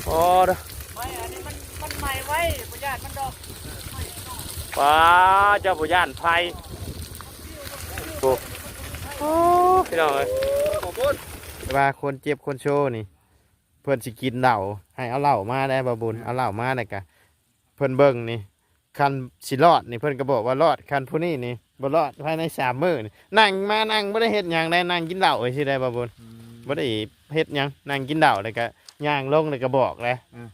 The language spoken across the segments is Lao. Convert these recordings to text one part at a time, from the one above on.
ອໍ ໄມ້ອັນນີ້ມັນ ມັນໄໝ້ໄວ ບໍ່ຢ້ານມັນດອກ. ປ້າ ເຈົ້າບໍ່ຢ້ານໄຟ. ໂອ້ ໂອ້ ພີ່ນ້ອງເອີຍ ແຕ່ວ່າຄົນເຈັບຄົນໂຊນີ້ ເພິ່ນຊິກິນເຫຼົ້າ ໃຫ້ເອົາເຫຼົ້າມາໄດ້ ບ່າວບຸນ. ອືມ ເອົາເຫຼົ້າມາ ແລ້ວກະເພິ່ນເບິ່ງນີ້ ຄັນຊິລອດນີ້ ເພິ່ນກໍບອກວ່າລອດ, ຄັນຜູ້ນີ້ນີ້ບໍ່ລອດພາຍໃນສາມມື້ນີ້. ນັ່ງມາ ນັ່ງບໍ່ໄດ້ເຮັດຫຍັງໃດ ນັ່ງກິນເຫຼົ້າຊື່ໆ ໄດ໋ ບ່າວບຸນ. ອືມ ບໍ່ໄດ້ເຮັດຫຍັງ ນັ່ງກິນເຫຼົ້າ ແລ້ວກໍຍ່າງລົງ ແລ້ວກໍບອກແຫຼະ. ອືມ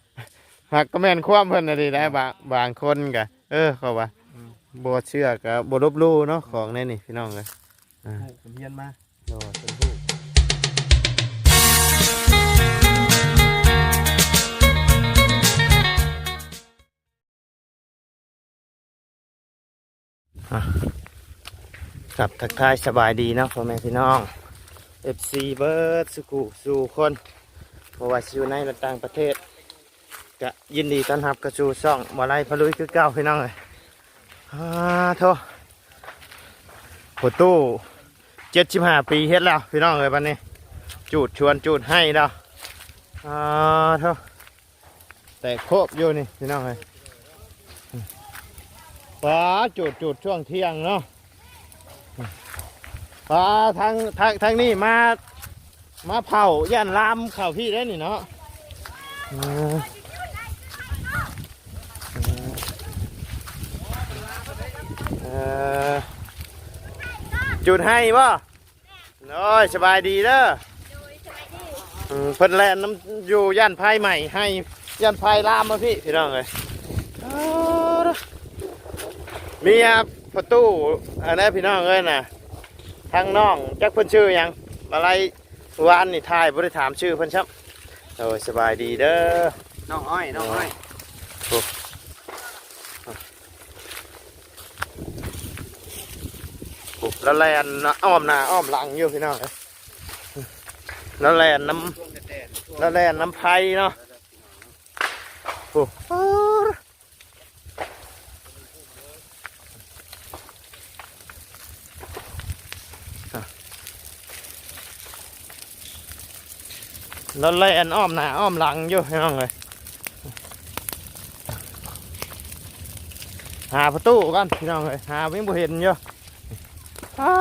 ຫາກກໍແມ່ນຄວາມເພິ່ນນະເດ ອືມ ບາງ ບາງຄົນກໍ ເອີ ເຂົາວ່າ ອືມ ບໍ່ເຊື່ອກໍບໍ່ລົບຫຼູ່ເນາະ ຂອງແນວນີ້ ພີ່ນ້ອງເອີຍ. ອ່າ ຮູ້ ເພິ່ນຮຽນມາ. ໂດຍ ເພິ່ນຮູ້. ອ່ະ ຄັບ ທັກທາຍສະບາຍດີເນາະ ພໍ່ແມ່ພີ່ນ້ອງ ເອັຟຊີ ເບິດສູ່ຜູ້ສູ່ຄົນ ບໍ່ວ່າຊິຢູ່ໃນ ແລະ ຕ່າງປະເທດ ກະຍິນດີຕ້ອນຮັບເຂົ້າສູ່ຊ່ອງບ່າວໄລພາລຸຍຄືເກົ່າ ພີ່ນ້ອງເອີຍ. ອາໂທ້ ພໍ່ຕູ້ ເຈັດສິບຫ້າປີເຮັດແລ້ວ ພີ່ນ້ອງເອີຍ. ບັດນີ້ຈູດສວນຈູດໄຮ່ແລ້ວ. ອາໂທ້ ແຕກໂຄບຢູ່ນີ້ ພີ່ນ້ອງເອີຍ. ປ້າ ຈູດ ຈູດຊ່ວງທ່ຽງເນາະ. ປ້າ ທາງ ທາງ ທາງນີ້ມາ ມາເຜົາ ຢ້ານລາມເຂົ້າພີ້ໄດ໋ນີ້ເນາະ. ເອີ ເອີ ຈູດໄຮ່ບໍ່? ໂດຍ ສະບາຍດີເດີ. ໂດຍ ສະບາຍດີ. ອືມ ເພິ່ນແລ່ນນຳຢູ່ ຢ້ານໄຟໄໝ້ໄຮ່ ຢ້ານໄຟລາມມາພີ້ ພີ່ນ້ອງເອີຍ. ເອີ ເມຍພໍ່ຕູ້ ອັນນັ້ນ ພີ່ນ້ອງເອີຍນະ ທາງນ້ອງ ຈັກເພິ່ນຊື່ຫຍັງ ມາໄລ ວານນີ້ຖ່າຍບໍ່ໄດ້ຖາມຊື່ເພິ່ນຊ້ຳ. ໂດຍ ສະບາຍດີເດີ ນ້ອງອ້ອຍ ນ້ອງອ້ອຍ. ໂອ້ ໂອ້ ລາວແລ່ນອ້ອມໜ້າອ້ອມຫຼັງຢູ່ ພີ່ນ້ອງເອີຍ. ລາວແລ່ນນຳ ລາວແລ່ນນຳໄຟເນາະ. ໂອ້ ລາວແລ່ນອ້ອມໜ້າອ້ອມຫຼັງຢູ່ ພີ່ນ້ອງເອີຍ. ຫາປະຕູກ່ອນ ພີ່ນ້ອງເອີຍ ຫາຍັງບໍ່ເຫັນຢູ່. ອ້າ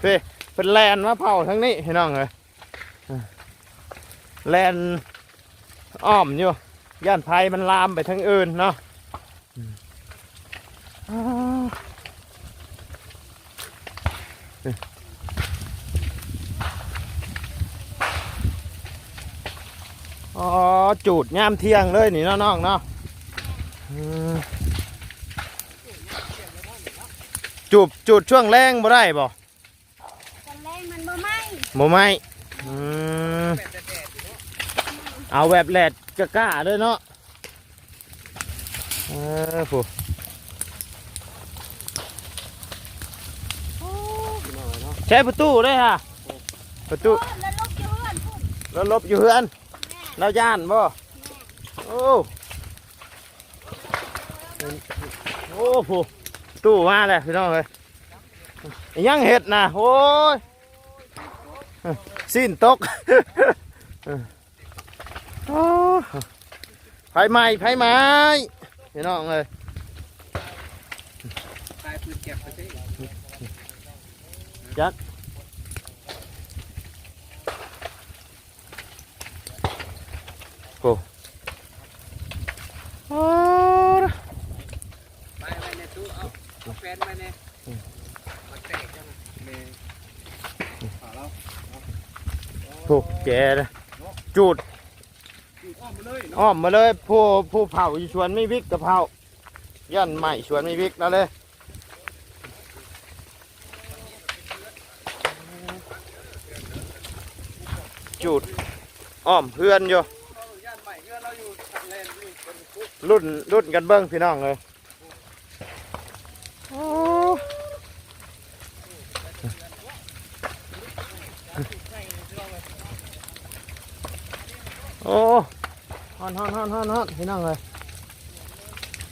ເດ້ ເພິ່ນແລ່ນມາເຜົາທາງນີ້ ພີ່ນ້ອງເອີຍ. ແລ່ນອ້ອມຢູ່ ຢ້ານໄຟມັນລາມໄປທາງອື່ນເນາະ. ອໍ ຈູດຍາມທ່ຽງເລີຍນີ້ເນາະນ້ອງເນາະ. ອືມ ຈູດ ຈູດຊ່ວງແລງບໍ່ໄດ້ບໍ່? ຕອນແລງມັນບໍ່ໄໝ້ ບໍ່ໄໝ້. ອືມ ເອົາແບບແດດຈ້າໆເລີຍເນາະ. ເອີ ຜູ້ ໃຊ້ປະຕູເດ້ຫະ ປະຕູ. ເອີ ລາວຫຼົບຢູ່ເຮືອນພຸ້ນ ລາວຫຼົບຢູ່ເຮືອນ. ແມ່ນ ລາວຢ້ານບໍ່? ແມ່ນ ໂອ້ ໂອ້ ຜູ້ ຕູ້ມາແລ້ວ ພີ່ນ້ອງເອີຍ. ອີຫຍັງເຮັດນະ? ໂອ້ຍ ຊີ້ນຕົກ. ໂອ້ ໄຟໄໝ້ ໄຟໄໝ້ ພີ່ນ້ອງເອີຍ. ຕາຍປືນແກັບໄປເດ້ ຈັກ. ໂອ້ ໂອ້ ໄປໄວ້ໃນຕູ້ ເອົາ ເອົາແຟນໄວ້ແນ່. ອືມ ມັນແຕກຈັ່ງນັ້ນ ແມ່ນ ເອົາແລ້ວ. ໂອ້ ແກນະ ຈູດ ຈູດອ້ອມມາເລີຍເນາະ ອ້ອມມາເລີຍ. ຜູ້ ຜູ້ເຜົາຢູ່ສວນມີວິກກະເຜົາ ຢ້ານໄໝ້ສວນມີວິກນັ້ນເລີຍ. ຈູດອ້ອມເຮືອນຢູ່ ລຸ້ນ ລຸ້ນກັນເບິ່ງ ພີ່ນ້ອງເອີຍ. ໂອ້ ໂອ້ ຮ້ອນ ຮ້ອນ ຮ້ອນ ຮ້ອນ ຮ້ອນ ພີ່ນ້ອງເອີຍ.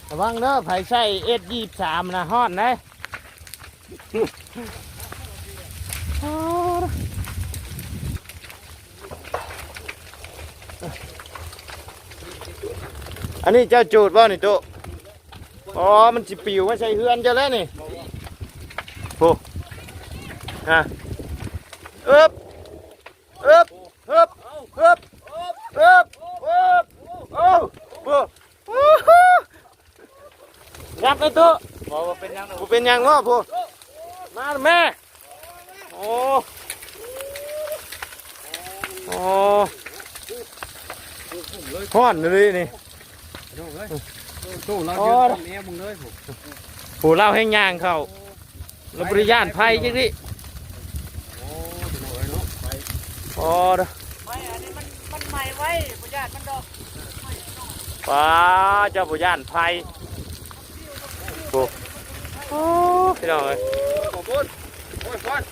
ລະວັງເດີ ໃຜໃຊ້ເອັສ ຊາວສາມນະ ຮ້ອນເດ້. ໂອ້ ອັນນີ້ເຈົ້າຈູດບໍ່ນີ້ຕຸ? ອໍ ມັນຊິປິວມາໃສ່ເຮືອນເຈົ້າແລ້ວນີ້. ໂອ້ ຮະ ເອີບ ເອີບ ເອີບ ເອີບ ເອີບ ເອີບ ໂອ້ ໂອ້ ຍັບໄປຕຸ. ບໍ່ ບໍ່ເປັນຫຍັງດອກ ບໍ່ເປັນຫຍັງເນາະ. ຜູ້ ມາແມ່. ໂອ້ ໂອ້ ຮ້ອນອີ່ຫຼີນີ້. ໂອ້ຍ ໂຕລາວເດີນຕາມແອວມຶງເລີຍ. ຜູ້ ລາວແຮ່ງຍ່າງເຂົ້າ ລາວບໍ່ໄດ້ຢ້ານໄຟຈັກນິ. ໂອ້ ພີ່ນ້ອງເອີຍເນາະ ໄຟ ອໍ ເດີ ໄຟອັນນີ້ມັນ ມັນໄໝ້ໄວ ບໍ່ຢ້ານມັນດອກ. ປ້າ ເຈົ້າບໍ່ຢ້ານໄຟ. ໂອ້ ໂອ້ ພີ່ນ້ອງເອີຍ ບໍ່ບຸນ ໂອ້ຍ ຄວັນ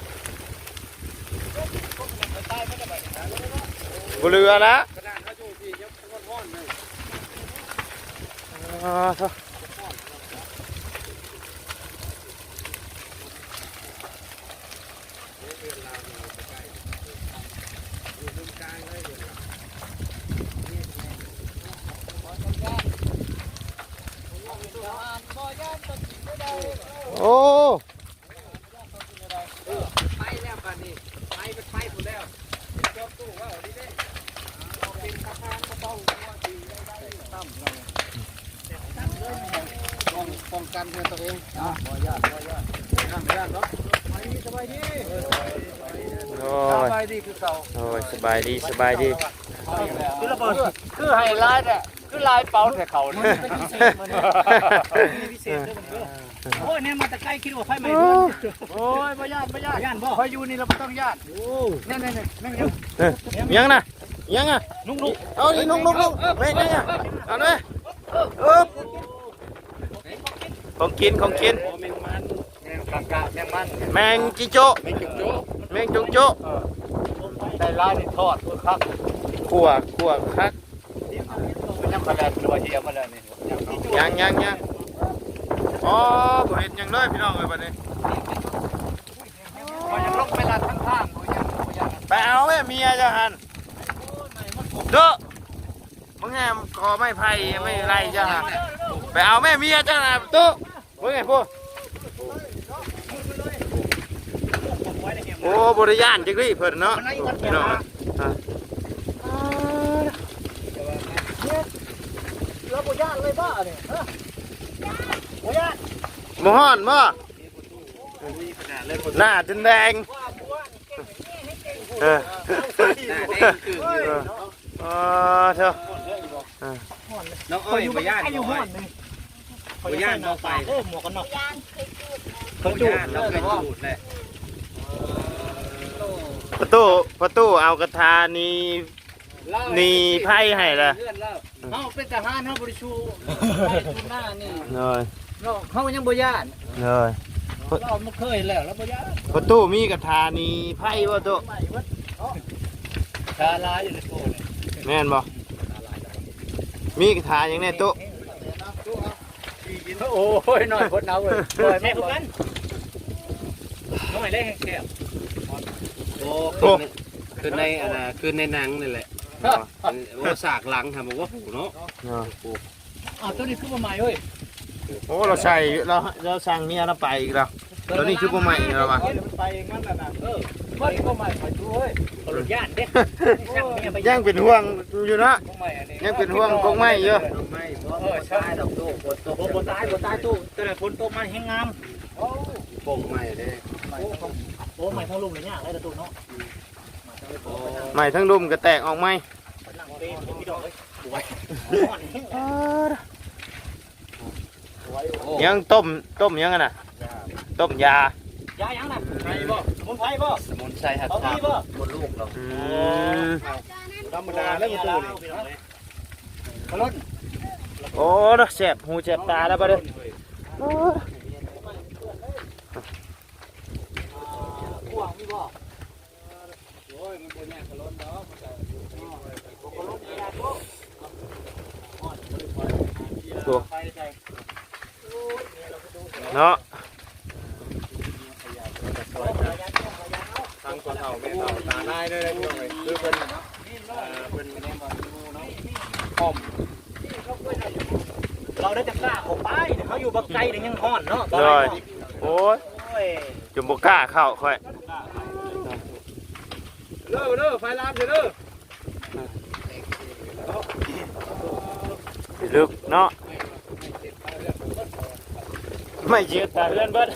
ບໍ່ເຫຼືອລະ. ອ່າ ໂທ້ ໂອ້ ໄປແລ້ວບາດນີ້ ໄປ ໄປພຸ້ນແລ້ວ. ເປັນເຈົ້າຕູ້ເວົ້ານີ້ເດ້ ເປັນທະຫານບໍ່ຕ້ອງຫົວ ດີໄດ້ ໄດ້ຕຳເນາະ ປ້ອງ ປ້ອງກັນເພື່ອຕົວເອງ. ບໍ່ຢ້ານ ບໍ່ຢ້ານ ບໍ່ຢ້ານດອກ. ສະບາຍດີ ສະບາຍດີ ໂອ້ຍ ສະບາຍດີຄືເກົ່າ. ໂອ້ຍ ສະບາຍດີ ສະບາຍດີ. ຄືລະເບີດ ຄືໃຫ້ຫຼາຍແທ້ ຄືຫຼາຍເປົາແທ້ເຂົານີ້. ມັນເປັນພິເສດມື້ນີ້ ມີພິເສດເດີ. ໂອ້ຍ ແນມມາແຕ່ໄກຄິດວ່າໄຟໄໝ້ເຮືອນ. ໂອ້ຍ ບໍ່ຢ້ານ ບໍ່ຢ້ານ ບໍ່ຢ້ານບໍ່? ຂ້ອຍຢູ່ນີ້ລະບໍ່ຕ້ອງຢ້ານ. ໂອ້ ແນ່ໆໆ ແມ່ນຫຍັງ? ເອີ ຫຍັງນະ? ຫຍັງອະ? ນຸກໆ ເອົານີ້ ນຸກໆ ແມ່ນຫຍັງອະ? ເອົາເດີ ເອີບ ຂອງກິນ ຂອງກິນ ໂອ້ ແມງມັນ ແມງກະກະ ແມງມັນ ແມງຈິໂຈະ ແມງຈຸກໂຈະ ແມງຈຸກໂຈະ. ເອີ ໄດ້ຫຼາຍນີ້ທອດ ໂອ້ ຄັກ ຂົ້ວ ຂົ້ວຄັກ. ມັນຍັງບໍ່ແລ່ນ ຫຼືວ່າເຫຍມາແລ້ວນີ້? ຍັງ ຍັງ ຍັງ ອໍ ບໍ່ເຫັນຫຍັງເລີຍພີ່ນ້ອງເອີຍ ບັດນີ້. ຂ້ອຍຍັງລົງໄປລັດທາງທາງ ບໍ່ຍັງ ບໍ່ຍັງ ໄປເອົາແມ່ເມຍເຈົ້າຫັ້ນ ເດີ ມຶງແຮມຂໍໄມ້ໄຜ່ ໄມ້ໄລ່ເຈົ້າຫັ້ນ ໄປເອົາແມ່ເມຍເຈົ້າຫັ້ນ ຕຸ. ເບິ່ງໃຫ້ຜູ້ ໂອ້ ບໍ່ໄດ້ຢ້ານຈັກດີ້ເພິ່ນເນາະ ພີ່ນ້ອງ. ລາວບໍ່ຢ້ານເລີຍບໍ່ນີ້? ຮະ ບໍ່ຢ້ານ ບໍ່ຮ້ອນບໍ່? ໜ້າຈົນແດງ ເອີ ໜ້າແດງຄື ອໍ ເອີ ເອີ ນ້ອງອ້ອຍບໍ່ຢ້ານບໍ່? ບໍ່ຢ້ານບໍ່ໄຟ ໂອ້ ໝວກກັນນັອກ ເຂົາຈູດ ເຂົາຈູດແຫຼະ. ພໍ່ຕູ້ ພໍ່ຕູ້ເອົາກະທາໜີ ໜີໄພໃຫ້ລະ. ເຮົາເປັນທະຫານ ເຮົາບໍ່ໄດ້ສູ້ໄພສູ້ໜ້ານີ້ ໂດຍ ເນາະ ເຮົາຍັງບໍ່ຢ້ານ ໂດຍ ລາວບໍ່ເຄີຍແລ້ວ ລາວບໍ່ຢ້ານ. ພໍ່ຕູ້ມີກະທາໜີໄພບໍ່ຕູ້? ກະທາຫຼາຍຢູ່ໃນໂຕນີ້ ແມ່ນບໍ່? ມີກະທາຫຍັງແດ່ຕູ້? ໂອ້ຍ ນ້ອຍຄົນເອົາເວີຍ ແຊບຄືກັນ ນ້ອຍເລີຍແຮງແຊບ. ໂອ້ ໂອ້ ຄືໃນ ຄືໃນໜັງນີ້ແຫຼະ ໂອ້ ສາກຫຼັງຫັ້ນບໍ່ວ່າຜູ້ເນາະ. ອ້າວ ໂຕນີ້ຄືບໍ່ໃໝ່ເອີຍ? ໂອ້ ລາວໃສ່ ລາວ ລາວສັ່ງເມຍລາວໄປອີກແລ້ວ. ໂຕນີ້ຄືບໍ່ໃໝ່ລາວວ່າ ໄປມັນລະນະ ເອີ ບໍ່ໄໝ່ຂ້ອຍຢູ່ເອີຍ ຂ້ອຍຢ້ານເດ້ ຍັງເປັນຫ່ວງຢູ່ເນາະ ຍັງເປັນຫ່ວງກົກໄມ້ຢູ່. ບໍ່ຕາຍດອກຕູ້ ຝົນຕົກ ບໍ່ຕາຍ ບໍ່ຕາຍຕູ້ ແຕ່ຝົນຕົກມາແຮງງາມ. ໂອ້ ກົກໄມ້ເດ້ ໂອ້ ໄມ້ທັງລຸ່ມລະຍາກເລີຍຕູ້ເນາະ. ໄມ້ທັງລຸ່ມກະແຕກອອກໃໝ່. ຍັງຕົ້ມ ຕົ້ມຫຍັງຫັ້ນນະ? ຕົ້ມຢາ ຢາຫຍັງນະ? ໄພບໍ່? ສະໝຸນໄພບໍ່? ສະໝຸນໄພຫັດສາບ ບໍ່ລູກດອກ. ອືມ ທຳມະດາແລ້ວຕູ້ນີ້ ໂອ້ ແຊບຫູແຊບຕາແລ້ວບັດນີ້. ໂອ້ ໂອ້ ເນາະ ທັງພໍ່ເຖົ້າແມ່ເຖົ້າຕານາຍເດີພີ່ນ້ອງເອີຍ ຄືເພິ່ນ ເພິ່ນ ອ້ອມ ເຮົາໄດ້ແຕ່ກ້າເຂົ້າໄປ ເຮົາຢູ່ບັກໄກນີ້ຍັງຮ້ອນເນາະ. ໂດຍ ໂອ້ຍ ໂອ້ຍ ຈົນບໍ່ກ້າເຂົ້າຂ້ອຍ. ເດີ ເດີ ໄຟລາມເດີ. ຊິເລິກເນາະ ໄມ້ເຈັບຕາເຮືອນເບິດ.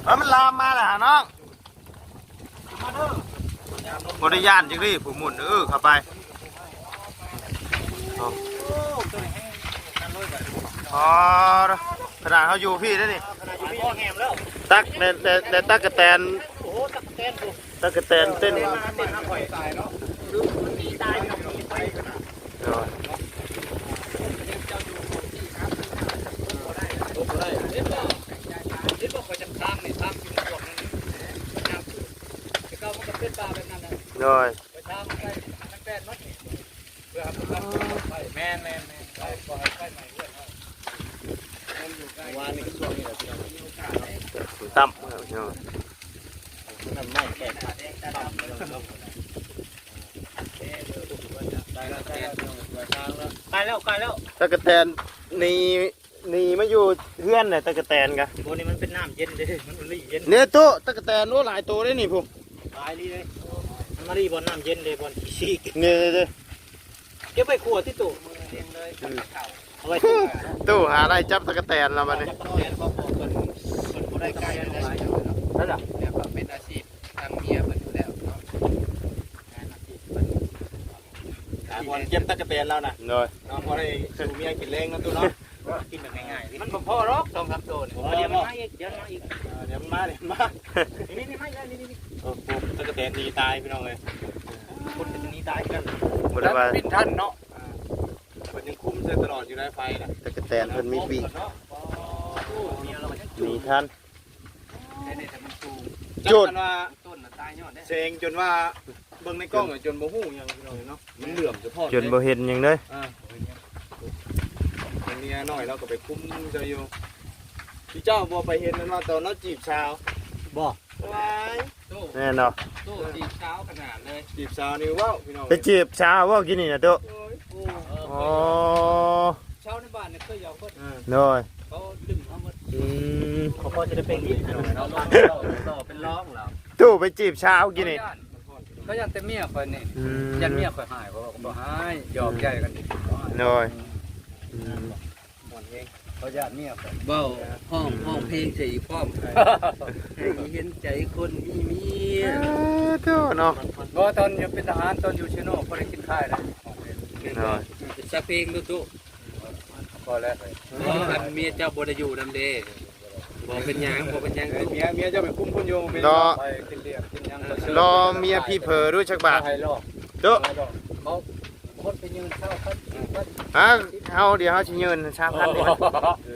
ເອີ ມັນລາມມາແລ້ວຫານ້ອງ ບໍ່ໄດ້ຢ້ານຈັກເລີຍ ຜູ້ໝຸ່ນ ເອີ ເຂົ້າໄປ. ອໍ ຂະໜາດເຮົາຢູ່ພີ້ເດ້ນີ້ ຕັກໄດ້ ໄດ້ ໄດ້ຕັກກະແຕນ ໂອ້ ຕັກກະແຕນ ຕັກກະແຕນເຕັ້ນ ໂດຍ ໂດຍ ໄປທາງໄປ ມັນແປນໝົດນີ້ ເພື່ອໃຫ້ມັນໄປ ແມ່ນໆໆ ໄປ ບໍ່ໃຫ້ໄຟໄໝ້ເຮືອນເຮົາ. ວານນີ້ກໍຊ່ວງນີ້ແຫຼະ ພີ່ນ້ອງ ຕຳ ພີ່ນ້ອງ ນັ້ນໄມ້ແຕກ ຕຳ ໄປແລ້ວ ໄປແລ້ວ ຕັກກະແຕນນີ້ ນີ້ມາຢູ່ເຮືອນແຫຼະ ຕັກກະແຕນກະ ໂອ້ ນີ້ມັນເປັນນ້ຳເຢັນເດ້ ມັນອີ່ຫຼີເຢັນ ນີ້ຕູ້ ຕັກກະແຕນ ໂອ້ ຫຼາຍໂຕເດ້ນີ້ພຸ້ນ ຫຼາຍອີ່ຫຼີເດ້ ມັນມາລີບ່ອນນ້ຳເຢັນເດ້ ບ່ອນຂີ້ຊີກ ນີ້ໆ ເກັບໄວ້ຄົວຕິຕູ້ ອືມ ເອົາໄວ້ ຕູ້ຫາໄລ່ຈັບຕັກກະແຕນແລ້ວບັດນີ້ ຈັບຕັກກະແຕນ ເພາະເພິ່ນ ເພິ່ນບໍ່ໄດ້ໄກເດ້ ນັ້ນລະ ແລ້ວກໍເປັນອາຊີບ ທາງເມຍເພິ່ນຢູ່ແລ້ວເນາະ ງານອາຊີບເພິ່ນ ຫາບ່ອນເກັບຕັກກະແຕນລາວນະ ໂດຍ ເນາະ ພໍໄດ້ສູ່ເມຍກິນແລງເນາະຕູ້ເນາະ ກິນແບບງ່າຍໆ ມັນບໍ່ພໍດອກ ສອງສາມໂຕນີ້ ບໍ່ພໍ ດຽວມັນມາອີກ ດຽວມັນມາອີກ ເອີ ດຽວມັນມາ ດຽວມັນມາ ນີ້ໆໆ ມາອີກແລ້ວ ນີ້ໆໆ ໂອ້ໂຫ ຕັກກະແຕນດີຕາຍ ພີ່ນ້ອງເອີຍ ຄົນກໍຈະໜີຕາຍຄືກັນ ບໍ່ໄດ້ວ່າ ມັນບິນທັນເນາະ ອ່າ ເພິ່ນຍັງຄຸມໃສ່ຕະຫຼອດຢູ່ໃນໄຟນະ ຕັກກະແຕນເພິ່ນມີປີກ ໂອ້ ເມຍລາວກໍຍັງຈູດ ໜີທັນ ແຕ່ນີ້ແຕ່ມັນສູງ ຈູດ ຈັກກັນວ່າ ຕົ້ນນະຕາຍຍ້ອນເດ້ ແສງຈົນວ່າເບິ່ງໃນກ້ອງ ຈົນ ຈົນບໍ່ຮູ້ຫຍັງ ພີ່ນ້ອງເນາະ ມັນເຫຼື້ອມສະທ້ອນ ຈົນບໍ່ເຫັນຫຍັງເລີຍ ອ່າ ເມຍນ້ອຍລາວກໍໄປຄຸມເຈົ້າຢູ່ ຄືເຈົ້າບໍ່ໄປເຫັນມັນວ່າຕອນລາວຈີບສາວ ບໍ່ ວ້າຍ ໂຕ ແມ່ນເນາະ ໂຕຈີບສາວຂະໜາດເລີຍ ຈີບສາວນີ້ເວົ້າ ພີ່ນ້ອງ ໄປຈີບສາວເວົ້າກິນນີ້ນະໂຕ ໂອ້ຍ ໂອ້ ອໍ ຊາວໃນບ້ານນີ້ເຄີຍຢອກເພິ່ນ ໂດຍ ເຂົາດຶງເຮົາໝົດ ອືມ ເຂົາພໍຊິໄດ້ເປັນອີກ ເປັນລອງແລ້ວ ຕູ້ໄປຈີບສາວກິນນີ້ ເຂົາຢ້ານແຕ່ເມຍຂ້ອຍນີ້ ອືມ ຢ້ານເມຍຂ້ອຍຮ້າຍ ຂ້ອຍກໍບໍ່ຮ້າຍ ຢອກໃຫຍ່ກັນອີກ ໂດຍ ອືມ ມ່ວນເອງ ເຂົາຢ້ານເມຍຂ້ອຍ ເວົ້າ ຮ້ອງ ຮ້ອງເພງໃສ່ອີກພ້ອມ ໃຫ້ເຫັນໃຈຄົນມີເມຍ ເອີ ໂທ້ເນາະ ບໍ່ ຕອນຢູ່ເປັນທະຫານ ຕອນຢູ່ເຊໂນ ບໍ່ໄດ້ກິນຄ້າຍນະ ເນາະ ເປັນສັກເພງດູຕູ້ ພໍແລ້ວ ເພາະອັນເມຍເຈົ້າບໍ່ໄດ້ຢູ່ນຳເດ້ ບໍ່ເປັນຫຍັງ ບໍ່ເປັນຫຍັງ ເມຍ ເມຍເຈົ້າໄປຄຸມຄົນຢູ່ ເນາະ ໄປກິນເລ້ງກິນຫຍັງ ລໍເມຍພີ່ເຜີດູຈັກບາດ ໃຫ້ລໍ ໂຕ ເຂົາຄົນໄປຢືນຊາວພັນ ສິບພັນ ຮະ ເຮົາ ດຽວເຮົາຊິຢືນຊາວພັນນີ້ ເອີ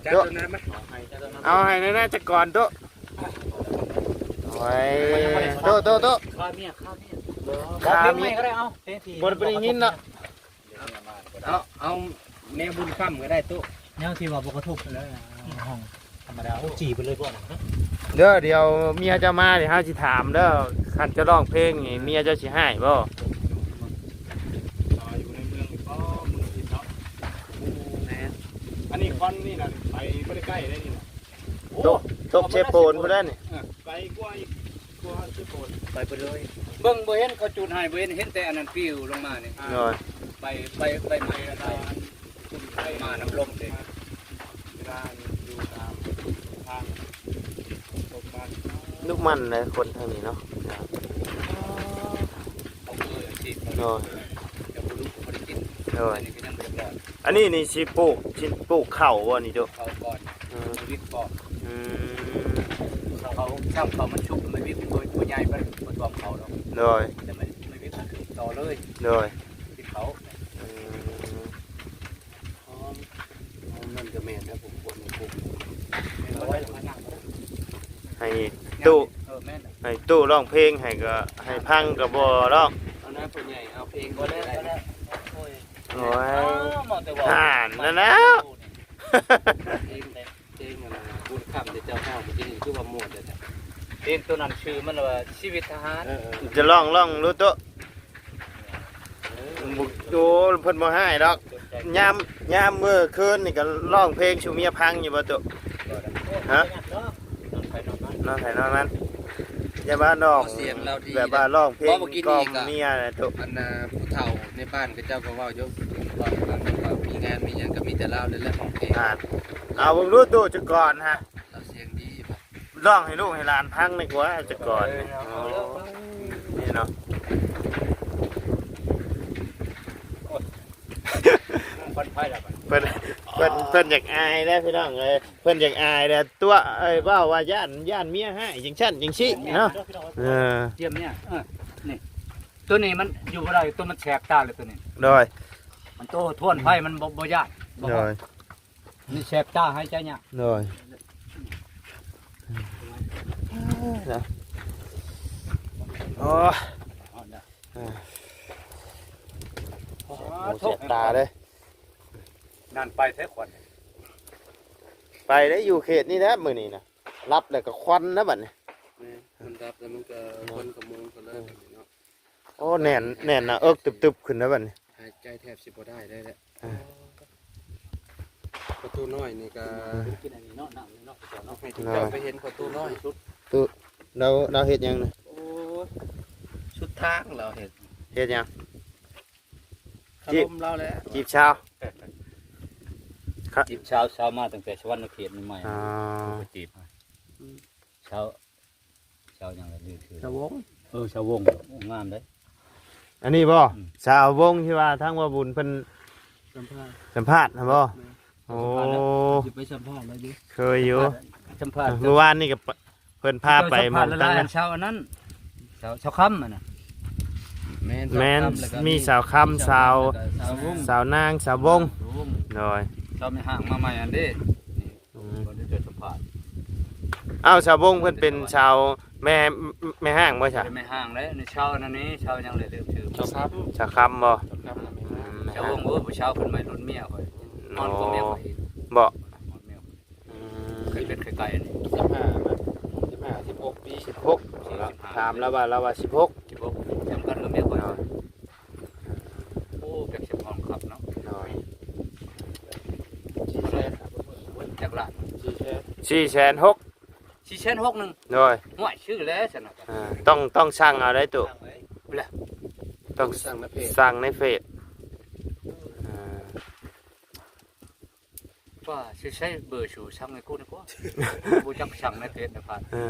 ຈັດໂຕນັ້ນມາ ເອົາໃຫ້ແນ່ໆ ຈັກກ່ອນໂຕ ໂອ້ຍ ໂຕ ໂຕ ໂຕ ຄາເມຍ ຄາເມຍ ຄາເມຍ ບໍ່ໄດ້ຍິນເນາະ ເອົາ ເອົາແນວບຸນຄ້ຳກໍໄດ້ຕູ້ ແນວທີ່ວ່າບໍ່ກະທົບຫັ້ນແຫຼະ ຫ້ອງທຳມະດາ ໂອ້ ຈີບໄປເລີຍບໍ່ນະ ເດີ ດຽວເມຍເຈົ້າມາ ດຽວເຮົາຊິຖາມເດີ ຄັນເຈົ້າຮ້ອງເພງນີ້ ເມຍເຈົ້າຊິຮ້າຍບໍ່ ຢູ່ໃນເມືອງນີ້ບໍ່ ເມືອງຜິດເນາະ ແມ່ນ ອັນນີ້ຄອນນີ້ນະ ໄປບໍ່ໄດ້ໃກ້ເດ້ນີ້ນະ ໂຕ ຕົກເຊໂປນພຸ້ນແຫຼະນີ້ ເອີ ໄກກວ່າອີກ ໄປພຸ້ນເລີຍ ເບິ່ງບໍ່ເຫັນເຂົາຈູດໃຫ້ ບໍ່ເຫັນ ເຫັນແຕ່ອັນນັ້ນປິວລົງມານີ້ ໂດຍ ໃບ ໃບ ໃບໄມ້ລະລາຍ ມານຳລົມເດ້ ເວລາຢູ່ຕາມທາງ ຕົກມັນ ລຸມັນເດ້ຄົນທາງນີ້ເນາະ ເຂົາເຄີຍອາຊີບ ໂດຍ ແຕ່ບໍ່ລຸກໍບໍ່ໄດ້ກິນ ໂດຍ ອັນນີ້ກໍຍັງບໍ່ຮອດ ອັນນີ້ນີ້ຊິປູກ ຊິປູກເຂົ້າບໍ່ນີ້ໂຕ ເຂົ້າກ່ອນ ອືມ ມາວິດກ່ອນ ອືມ ເຂົ້າ ຊ້ຳເຂົ້າມັນສຸກ ມາວິດ ໂຕໃຫຍ່ ມັນບໍ່ຖ້ວມເຂົ້າດອກ ໂດຍ ແຕ່ມັນ ມາວິດມັນຂຶ້ນຕໍ່ເລີຍ ໂດຍ ວິດເຂົ້າ ອືມ ອໍ ມັນກໍແມ່ນນະ ຜົມຄວນໃຫ້ກຸມ ໃຫ້ຕູ້ ເອີ ແມ່ນ ໃຫ້ຕູ້ຮ້ອງເພງໃຫ້ກໍ ໃຫ້ພັງກໍບໍ່ຮ້ອງ ເອົານະ ຜູ້ໃຫຍ່ເອົາເພງ ບໍ່ແລ້ວ ບໍ່ແລ້ວ ໂອ້ຍ ໂອ້ຍ ອ້າວ ເວົ້າແຕ່ເວົ້າ ຫັ້ນນະແລ້ວ ເພງແຫຼະ ເພງອັນບຸນຄ້ຳທີ່ເຈົ້າຮ້ອງມື້ກີ້ນີ້ຄືວ່າມ່ວນແທ້ໆ ເພງໂຕນັ້ນຊື່ມັນວ່າຊີວິດທະຫານ. ເອີໆ ຈະລອງ ລອງດູໂຕະ. ໂອ້ ເພິ່ນບໍ່ຮ້າຍດອກ. ຍາມ ຍາມມື້ຄືນນີ້ກໍຮ້ອງເພງສູ່ເມຍຟັງຢູ່ບໍ່ໂຕະ? ຮະ? ນອນໃຜນອນມັນ ນອນໃຜນອນມັນ. ຢ່າວ່ານ້ອງ ສຽງລາວດີ ແບບວ່າຮ້ອງເພງ ບໍ່ ມື້ກີ້ນີ້ກໍ ກ່ອມເມຍນະໂຕະ. ອັນນ່າ ຜູ້ເຖົ້າໃນບ້ານເຂົາເຈົ້າກໍເວົ້າຢູ່ ວ່າ ວ່າມີງານມີຫຍັງກໍມີແຕ່ລາວນີ້ແຫຼະຮ້ອງເພງ. ອ່າ ເອົາເບິ່ງດູໂຕະ ຈະກ່ອນຮະ ລາວສຽງດີ. ຮ້ອງໃຫ້ລູກໃຫ້ຫຼານຟັງດີກວ່າ ແຕ່ກ່ອນນີ້. ເອີ ນີ້ເນາະ ໂອ້ຍ ຄວັນໄຟແລ້ວບັດ ເພິ່ນ ເພິ່ນ ເພິ່ນຢາກອາຍແລ້ວພີ່ນ້ອງເອີຍ ເພິ່ນຢາກອາຍແລ້ວຕົວະ. ເອີ ເວົ້າວ່າຢ້ານ ຢ້ານເມຍຮ້າຍຈັ່ງຊັ້ນຈັ່ງຊີ້ເນາະ. ເອີ ຕຽມເມຍ ເອີ ນີ້ ໂຕນີ້ມັນຢູ່ບໍ່ໄດ້ ໂຕມັນແສບຕາເລີຍໂຕນີ້. ໂດຍ ມັນໂຕທວນໄຟ ມັນບໍ່ ບໍ່ຢ້ານ ບໍ່ ໂດຍ ນີ້ແສບຕາ ຫາຍໃຈຍາກ. ໂດຍ ເນາະ ໂອ້ຍ ໂອ້ ແສບຕາເດ້. ນັ້ນໄປແທ້ຄວັນ ໄປໄດ້ຢູ່ເຂດນີ້ແຫຼະມື້ນີ້ນະ. ຫຼັບແລ້ວກໍຄວັນນະບັດນີ້. ແມ່ນ ມັນດັບແລ້ວມັນກໍ ເນາະ ຄວັນຂະໂມງກັນເລີຍ ເອີ ບັດນີ້ເນາະ. ໂອ້ ແໜ້ນ ແໜ້ນໜ້າເອິກຕຶບໆຂຶ້ນແລ້ວບັດນີ້ ຫາຍໃຈແທບຊິບໍ່ໄດ້ເລີຍແຫຼະ. ອ່າ ປະຕູນ້ອຍນີ້ກໍ ກິນອັນນີ້ເນາະ ນ້ຳນີ້ເນາະ ເຈົ້າເນາະ ໃຫ້ເຈົ້າໄປເຫັນປະຕູນ້ອຍ. ຕູ້ ລາວ ລາວເຮັດຫຍັງນະ? ໂອ້ຍ ສຸດທາງລາວເຮັດ. ເຮັດຫຍັງ? ຄາລົມລາວແຫຼະ ຈີບສາວ ຈີບສາວ ສາວມາຕັ້ງແຕ່ສະຫວັນນະເຂດໃໝ່ໆ. ອໍ ໄປຈີບ ອືມ ສາວ ສາວຫຍັງລະ ລືມຊື່ ສາວວົງ. ເອີ ສາວວົງ ໂອ້ ງາມເດ້. ອັນນີ້ບໍ່? ອືມ ສາວວົງທີ່ວ່າທາງວ່າບຸນເພິ່ນສຳພາດ ສຳພາດຫັ້ນບໍ່? ແມ່ນ ໂອ້ ສຳພາດແລ້ວ ຊິໄປສຳພາດແລ້ວຢູ່ ເຄີຍຢູ່ ສຳພາດ ມື້ວານນີ້ກໍ ເພິ່ນພາໄປໝ່ອງນັ້ນ ສາວອັນນັ້ນ ສາວ ສາວຄຳຫັ້ນນະ. ແມ່ນ ແມ່ນ ມີສາວຄຳ ສາວ ສາວວົງ ສາວນາງ ສາວວົງ ສາວວົງ ໂດຍ ສາວແມ່ຮ້າງມາໃໝ່ຫັ້ນເດ້. ອືມ ເພິ່ນຈະສຳພາດ. ອ້າວ ສາວວົງເພິ່ນເປັນສາວແມ່ ແມ່ຮ້າງບໍ່ຊະ? ແມ່ຮ້າງເດ້ ນີ້ສາວນັ້ນນີ້ ສາວຫຍັງເລີຍ ລືມຊື່ ສາວຄຳ ສາວຄຳບໍ່? ສາວຄຳ ອືມ ສາວວົງ ໂອ້ ຜູ້ສາວຂຶ້ນໃໝ່ລຸ້ນເມຍຂ້ອຍ ອ່ອນກວ່າເມຍຂ້ອຍອີກ ບໍ່? ອ່ອນກວ່າເມຍຂ້ອຍ ອືມ ເຄີຍເປັນເຄີຍໄກອັນນີ້ ສິບຫ້າ ສິບຫ້າ ສິບຫົກປີ ສິບຫົກ ສີ່ສິບຫ້າ ຖາມລາວວ່າ ລາວວ່າສິບຫົກ ສິບຫົກ ຈຳກັນກັບເມຍຂ້ອຍ. ໂອ້ ເປັນສິບຫ້ອງຄັບເນາະ. ໂດຍ ສີ່ແສນ ຈັກລ້ານ? ສີ່ແສນ ສີ່ແສນຫົກ ສີ່ແສນຫົກໜຶ່ງ. ໂດຍ ຫ້ວຍ ຊື້ແລ້ວຊັ້ນນະ. ອ່າ ຕ້ອງ ຕ້ອງສັ່ງເອົາໄດ໋ຕູ້ ແຫຼະ ຕ້ອງສັ່ງໃນເຟສ ສັ່ງໃນເຟສ. ອ່າ ວ່າຊິໃຊ້ເບີຊູສັ່ງໃຫ້ກູນີ້ກວ່າ ບໍ່ຈັກສັ່ງໃນເຟສໃນພັນ. ເອີ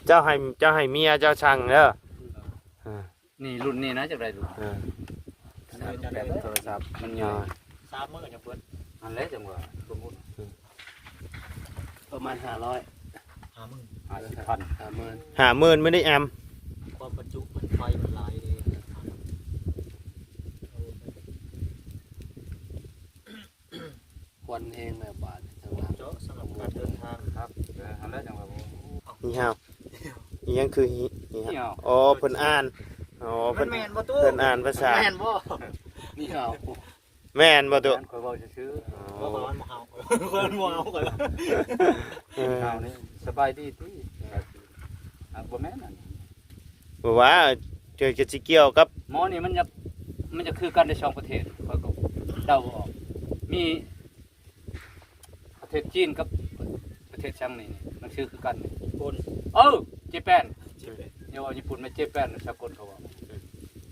ເຈົ້າໃຫ້ ເຈົ້າໃຫ້ເມຍເຈົ້າສັ່ງເດີ. ເອີ ນີ້ລຸ້ນນີ້ນະ ຈັກໄດ້ລຸ້ນ ເອີ ໂທລະສັບມັນໃຫຍ່ ສາມມື້ຍັງເບິດ. ອັນແລະ ຈັ່ງວ່າສົມມຸດ ປະມານຫ້າຮ້ອຍ ຫ້າໝື່ນ ຫ້າສິບພັນ ຫ້າໝື່ນ ຫ້າໝື່ນ ບໍ່ໄດ້ແອມ ຄວາມບັນຈຸມັນ ໄຟມັນຫຼາຍເດ້. ຄວັນແຮງແລ້ວບາດນີ້ ເຈາະສຳລັບການເດີນທາງຄັບ. ເອີ ຫັ້ນແຫຼະ ຈັ່ງວ່າ ມີຫາວ ອີຫຍັງຄື ອີຫຍັງ? ອໍ ເພິ່ນອ່ານ ອໍ ເພິ່ນ ມັນແມ່ນບໍ່ຕູ້? ເພິ່ນອ່ານພາສາ ແມ່ນບໍ່? ມີຫາວ ແມ່ນບໍ່ຕູ້? ແມ່ນ ຂ້ອຍເວົ້າຊື່ໆ ບໍ່ວ່າມັນບໍ່ເຮົາ ຂ້ອຍບໍ່ເຮົາ ຂ້ອຍ ເອີ ເຮົານີ້ສະບາຍດີຕິ? ອ່າ ບໍ່ແມ່ນອັນ ບໍ່ວ່າ ຈະ ຈະຊິກ່ຽວກັບ ໝໍນີ້ມັນຈະ ມັນຈະຄືກັນໃນສອງປະເທດ ຂ້ອຍກໍເດົາບໍ່ອອກ. ມີປະເທດຈີນກັບປະເທດຫຍັງນີ້ ໜັງສືຄືກັນນີ້ ຍີ່ປຸ່ນ. ເອີ ເຈແປນ ເຈແປນ ຢ່າເວົ້າຍີ່ປຸ່ນ ແມ່ນເຈແປນ ສາກົນເຂົາເວົ້າ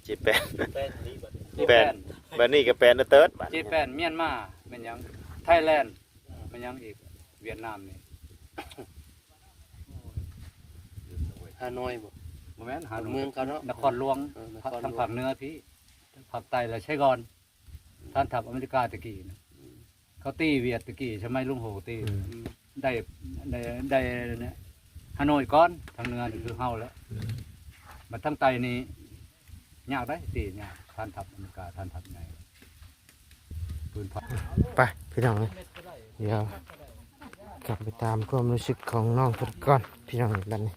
ເຈແປນ ແປນນີ້ບັດ ເຈແປນ ບັດນີ້ກໍແປນເຕີດ ບາດນີ້ ເຈແປນ ມຽນມາ ແມ່ນຫຍັງ ໄທແລນ ແມ່ນຫຍັງອີກ ຫວຽດນາມນີ້ ຮາໂນຍບໍ່? ບໍ່ແມ່ນ ຮາໂນຍ ເມືອງເຂົາເນາະ ນະຄອນຫຼວງ ເອີ ນະຄອນຫຼວງ ທາງພາກເໜືອພີ້ ພາກໃຕ້ລະໄຊກອນ ຖານທັບອາເມລິກາແຕ່ກີ້ນະ ອືມ ເຂົາຕີຫວຽດແຕ່ກີ້ ສະໄໝລຸງໂຮຕີ ອືມ ໄດ້ ໄດ້ ໄດ້ ຮາໂນຍກ່ອນ ທາງເໜືອນີ້ຄືເຮົາແຫຼະ ອືມ ບັດທາງໃຕ້ນີ້ຍາກໄດ໋ ຕີຍາກ ຖານທັບອາເມລິກາ ຖານທັບໃຫຍ່. ໄປພີ່ນ້ອງເອີຍ ດຽວກັບໄປຕາມຄວາມຮູ້ສຶກຂອງນ້ອງເພິ່ນກ່ອນ ພີ່ນ້ອງເອີຍ ບັດນີ້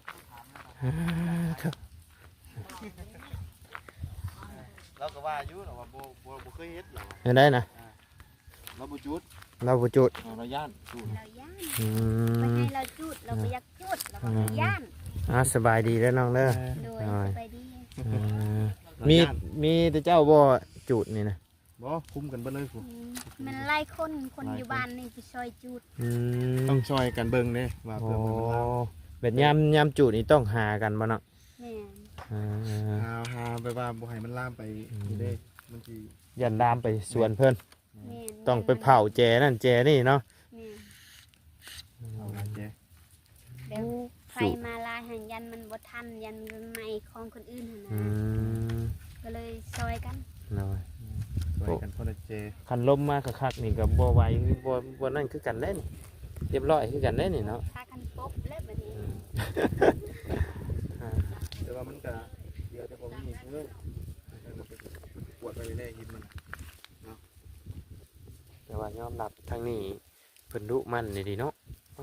ລາວກໍວ່າຢູ່ ລາວວ່າບໍ່ ບໍ່ ບໍ່ເຄີຍເຮັດ ລາວວ່າ ເຮັດໄດ້ນະ ລາວບໍ່ຈູດ ລາວບໍ່ຈູດ ເອີ ລາວຢ້ານຈູດ ລາວຢ້ານ ອືມ ເພິ່ນໃຫ້ລາວຈູດ ລາວບໍ່ຢາກຈູດ ລາວວ່າ ອືມ ລາວຢ້ານ ອ່າ ສະບາຍດີເດີນ້ອງເດີ. ໂດຍ ໂດຍ ສະບາຍດີ. ເອີ ມີ ມີແຕ່ເຈົ້າບໍ່ຈູດນີ້ນະ? ບໍ່ ຄຸມກັນເບິດເລີຍພຸ້ນ. ອືມ ແມ່ນຫຼາຍຄົນ ຄົນຢູ່ບ້ານນີ້ຊິຊ່ອຍຈູດ. ອືມ ຕ້ອງຊ່ອຍກັນເບິ່ງເດ້ວ່າເພື່ອບໍ່ໃຫ້ມັນລາມ. ໂອ້ ແບບຍາມ ຍາມຈູດນີ້ຕ້ອງຫາກັນບໍ່ເນາະ? ແມ່ນ. ອ່າ ຫາ ຫາແບບວ່າບໍ່ໃຫ້ມັນລາມໄປ ອືມ ນີ້ເດ້ ມັນຊິຢ້ານລາມໄປສວນເພິ່ນ. ແມ່ນ ຕ້ອງໄປເຜົາແຈນັ້ນແຈນີ້ເນາະ. ແມ່ນ ເຜົາຫຼາຍແຈ ແບບໄຟມາຫຼາຍຫັ້ນ ຢ້ານມັນບໍ່ທັນ ຢ້ານໄໝ້ຂອງຄົນອື່ນຫັ້ນນະ. ອືມ ກໍເລີຍຊ່ອຍກັນ. ໂດຍ ຊ່ອຍກັນຄົນລະແຈ. ຄັນລົມມາຄັກໆນີ້ກໍບໍ່ໄຫວ ບໍ່ ບໍ່ນັ້ນຄືກັນເດ້ນີ້ ຮຽບຮ້ອຍຄືກັນເດ້ນີ້ເນາະ. ພາກັນປົບແລ້ວບັດນີ້. ອືມ ອ່າ ແຕ່ວ່າມັນກໍເຫຼືອແຕ່ບໍ່ມີເງິນ ກວດໄວ້ແນ່ ເຫັນມັນເນາະ. ແຕ່ວ່າຍອມຮັບທາງນີ້ເພິ່ນດຸໝັ່ນອີ່ຫຼີເນາະ. ອໍ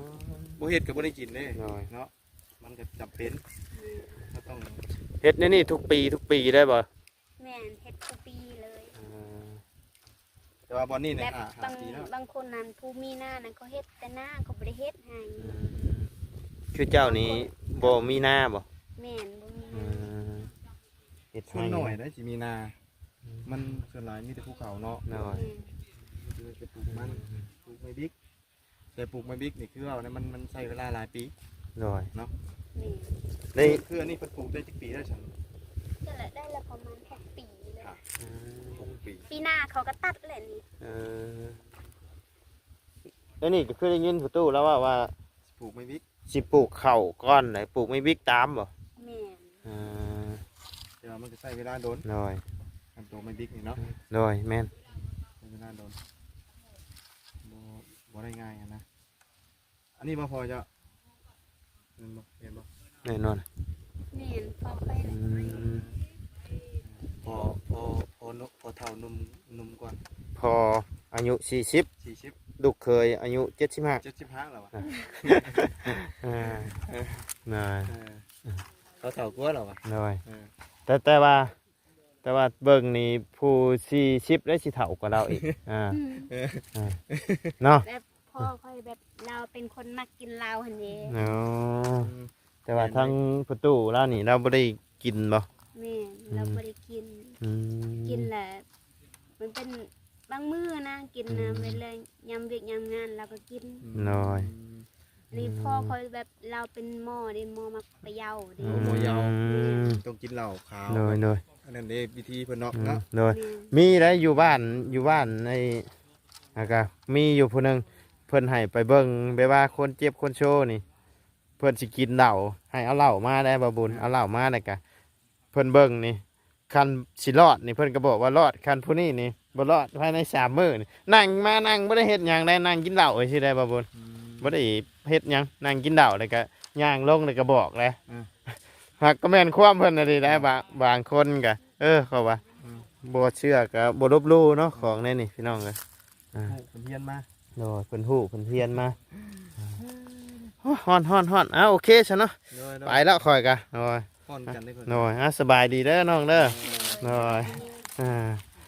ບໍ່ເຮັດກໍບໍ່ໄດ້ກິນເດ້. ໂດຍ ເນາະ ມັນກໍຈຳເປັນ. ອືມ ເຮົາຕ້ອງເຮັດແນວນີ້ທຸກປີ ທຸກປີໄດ້ບໍ່? ແມ່ນ ເຮັດທຸກປີເລີຍ. ເອີ ແຕ່ວ່າບ່ອນນີ້ນະ ແບບ ຫ້າ ຫ້າ ບາງ ປີແລ້ວ ບາງຄົນນັ້ນຜູ້ມີນານັ້ນ ເຂົາເຮັດແຕ່ນາ ເຂົາບໍ່ໄດ້ເຮັດໃຫ້. ອືມ ຄືເຈົ້ານີ້ ບາງຄົນ ບໍ່ມີນາບໍ່? ແມ່ນ ບໍ່ມີນາ. ອືມ ເຮັດໄຮ່ ສ່ວນໜ້ອຍໄດ໋ຊິມີນາ. ອືມ ມັນສ່ວນຫຼາຍມີແຕ່ພູເຂົາເນາະ. ໂດຍ ແມ່ນ ເຂົາຈະໄປປູກມັນ ອືມ ປູກໄມ້ບິກ. ແຕ່ປູກໄມ້ບິກນີ້ຄືເວົ້ານະ ມັນ ມັນໃຊ້ເວລາຫຼາຍປີ. ໂດຍ ເນາະ. ແມ່ນ ໄດ້ ຄື ຄືອັນນີ້ເພິ່ນປູກໄດ້ຈັກປີແລ້ວຊັ້ນ? ກໍລະໄດ້ລະປະມານຫົກປີແລ້ວ. ອ່ະ ອືມ ຫົກປີ ປີໜ້າເຂົາກໍຕັດແລ້ວນີ້. ເອີ ອັນນີ້ກໍຄືໄດ້ຍິນພໍ່ຕູ້ລາວເວົ້າວ່າ ປູກໄມ້ບິກ ຊິປູກເຂົ້າກ່ອນ ແລ້ວປູກໄມ້ບິກຕາມບໍ່? ແມ່ນ. ອ່າ ແຕ່ວ່າມັນກໍໃຊ້ເວລາດົນ. ໂດຍ ອັນໂຕໄມ້ບິກນີ້ເນາະ. ໂດຍ ແມ່ນ ໃຊ້ເວລາດົນ ບໍ່ ບໍ່ໄດ້ງ່າຍຫັ້ນນະ. ອັນນີ້ບໍ່ພໍເຈົ້າ ແມ່ນບໍ່? ແມ່ນບໍ່? ແນ່ນອນ. ແມ່ນ ພໍ່ຂ້ອຍ. ອືມ ພໍ່ ພໍ່ ພໍ່ ພໍ່ເຖົ້າໜຸ່ມ ໜຸ່ມກວ່າ. ພໍ່ອາຍຸສີ່ສິບ ສີ່ສິບ ລູກເຂີຍອາຍຸເຈັດສິບຫ້າ ເຈັດສິບຫ້າແລ້ວວະ. ອ່າ ເອີ ນະ ເອີ ເຂົາເຖົ້າກວ່າແລ້ວວະ. ໂດຍ ເອີ ແຕ່ ແຕ່ວ່າ ແຕ່ວ່າເບິ່ງນີ້ຜູ້ສີ່ສິບໄດ້ຊິເຖົ້າກວ່າລາວອີກ. ອ່າ ອືມ ເອີ ເນາະ ແບບພໍ່ຂ້ອຍແບບລາວເປັນຄົນມັກກິນເຫຼົ້າຫັ້ນເດ້. ອໍ ອືມ ແຕ່ວ່າທາງພໍ່ຕູ້ລາວນີ້ລາວບໍ່ໄດ້ກິນບໍ່? ແມ່ນ ອືມ ລາວບໍ່ໄດ້ກິນ. ອືມ ກິນແຫຼະ ມັນເປັນບາງມື້ນະ ກິນນະ ອືມ ເວລາຍາມວຽກຍາມງານລາວກໍກິນ. ໂດຍ ອືມ ອັນນີ້ ອືມ ພໍ່ຂ້ອຍແບບລາວເປັນໝໍເດ້ ໝໍມັກໄປເຍົາເດ້. ໂອ້ ໝໍເຍົາ. ອືມ ແມ່ນ ຕ້ອງກິນເຫຼົ້າຂາວ. ໂດຍ ໂດຍ ອັນນັ້ນເດ້ ວິທີເພິ່ນເນາະ. ອືມ ເນາະ ໂດຍ ແມ່ນ ມີໄດ໋ ຢູ່ບ້ານ ຢູ່ບ້ານໃນ ແລ້ວກໍມີຢູ່ຜູ້ໜຶ່ງ ເພິ່ນໃຫ້ໄປເບິ່ງ ແບບວ່າຄົນເຈັບຄົນໂຊນີ້ ເພິ່ນຊິກິນເຫຼົ້າ ໃຫ້ເອົາເຫຼົ້າມາໄດ໋ ບ່າວບຸນ. ອ່າ ເອົາເຫຼົ້າມາ ແລ້ວກໍເພິ່ນເບິ່ງນີ້ ຄັນຊິລອດນີ້ເພິ່ນກໍບອກວ່າລອດ ຄັນຜູ້ນີ້ນີ້ບໍ່ລອດພາຍໃນສາມມື້ນີ້. ນັ່ງມານັ່ງບໍ່ໄດ້ເຮັດຫຍັງໃດ ນັ່ງກິນເຫຼົ້າຊື່ໄດ໋ ບ່າວບຸນ. ອືມ ບໍ່ໄດ້ເຮັດຫຍັງ ນັ່ງກິນເຫຼົ້າ ແລ້ວກໍຍ່າງລົງ ແລ້ວກໍບອກແຫຼະ. ອ່າ ຫາກກໍແມ່ນຄວາມເພິ່ນນະດີໄດ໋. ອ່າ ບາງ ບາງຄົນກໍ ເອີ ເຂົາວ່າ ອືມ ບໍ່ເຊື່ອກໍບໍ່ລົບຫຼູ່ເນາະ ຂອງແນວນີ້ ພີ່ນ້ອງເອີຍ. ອ່າ ເພິ່ນຮູ້ເພິ່ນຮຽນມາ. ໂດຍ ເພິ່ນຮູ້ເພິ່ນຮຽນມາ. ໂອ້ ຮ້ອນໆໆ ເອົາ ໂອເຄຊະເນາະ. ໂດຍໆ ໄປແລ້ວຂ້ອຍກະ. ໂດຍ ປ້ອນກັນເດ້ຂ້ອຍ. ໂດຍ ອ່າ ສະບາຍດີເດີນ້ອງເດີ. ໂດຍ ໂດຍ ອ່າ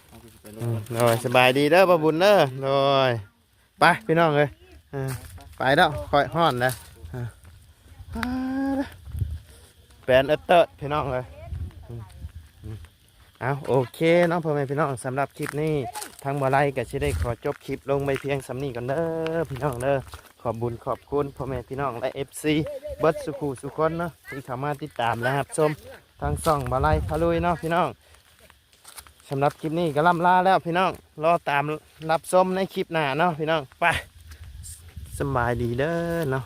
ເຮົາກໍຊິໄປລົງ. ອືມ ໂດຍ ສະບາຍດີເດີບ່າວບຸນເດີ. ໂດຍ ໄປພີ່ນ້ອງເອີຍ. ອ່າ ໄປແລ້ວ ຂ້ອຍຮ້ອນແລ້ວ. ອ່າ ແປນເອີເຕີດພີ່ນ້ອງເອີຍ. ອືມ ເອົາ ໂອເຄເນາະ ພໍ່ແມ່ພີ່ນ້ອງ ສຳລັບຄລິບນີ້ ທາງບ່າວໄລກໍຊິໄດ້ຂໍຈົບຄລິບລົງໄວ້ພຽງສ່ຳນີ້ກ່ອນເດີພີ່ນ້ອງເດີ. ຂອບບຸນຂອບຄຸນພໍ່ແມ່ພີ່ນ້ອງ ແລະ ເອັຟຊີ ເບິດສູ່ຜູ້ສູ່ຄົນເນາະ ທີ່ເຂົ້າມາຕິດຕາມ ແລະ ຮັບຊົມທາງຊ່ອງບ່າວໄລພາລຸຍເນາະພີ່ນ້ອງ. ສຳລັບຄລິບນີ້ກໍລ່ຳລາແລ້ວພີ່ນ້ອງ ລໍຕາມຮັບຊົມໃນຄລິບໜ້າເນາະພີ່ນ້ອງ. ໄປ ສະບາຍດີເດີເນາະ.